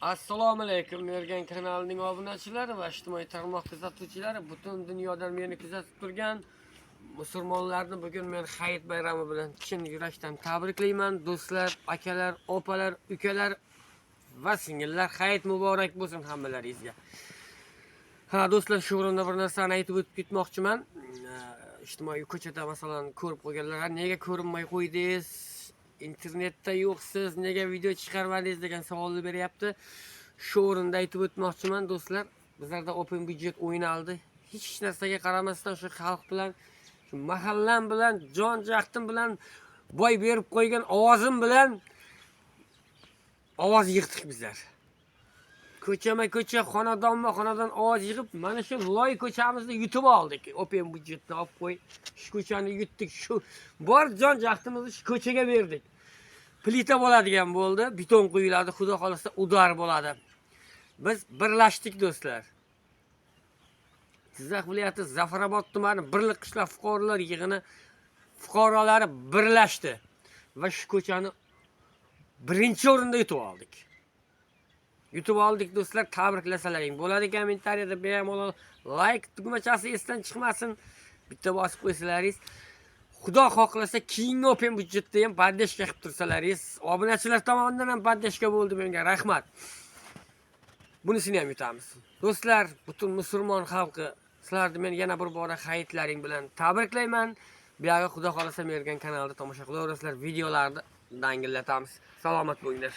Assalomu alaykum, Mergan kanalining obunachilari va ijtimoiy tarmoq kuzatuvchilari, butun dunyodan meni kuzatib turgan musulmonlarni bugun men Hayit bayrami bilan chin yurakdan tabriklayman. Do'stlar, akalar, opalar, ukalar va singillar, hayit muborak bo'lsin hammalaringizga. Ha, do'stlar, shu o'rinda bir narsani aytib o'tib ketmoqchiman. Ijtimoiy ko'chada masalan ko'rib qolganlar, "Ha, nega ko'rinmay qo'ydingiz? Internetda yo'qsiz, nega video chiqarmadingiz?" degan savolni beryapti. Shu o'rinda aytib o'tmoqchiman, do'stlar, bizlarda open budget o'ynaldi. Hech narsaga qaramasdan shu xalq bilan, shu mahallam bilan, jon jahdim bilan, boy berib qo'ygan ovozim bilan ovoz yig'dik bizlar. Ko'chama ko'cha, xonadonma xonadon ovoz yig'ib, mana shu loy ko'chamizni yutib oldik. Open budjetni olib qo'y, shu ko'chani yutdik. Shu bor jon jahdimizni shu ko'chaga berdik. Plita bo'ladigan bo'ldi, beton quyiladi, xudo xohlasa удар bo'ladi. Biz birlashdik, do'stlar. Jizzax viloyati Zafarobod tumani Birlik qishloq fuqarolar yig'ini fuqarolari birlashdi va shu ko'chani birinchi o'rinda yutib oldik. Yutib oldik, do'stlar, tabriklasalaring bo'ladi kommentariyada bemalol, layk tugmachasi esdan chiqmasin, bitta bosib qo'ysalaringiz. Xudo xohlasa, keyingi open budjetda ham поддержка qilib tursalaringiz, obunachilar tomonidan ham поддержка bo'ldi menga, rahmat. Bunisini ham yutamiz. Do'stlar, butun musulmon xalqi, sizlarni men yana bir bora hayitlaring bilan tabriklayman. Buyog'i xudo xohlasa Mergan kanalida tomosha qilaverasizlar, videolarni dangillatamiz. Salomat bo'linglar.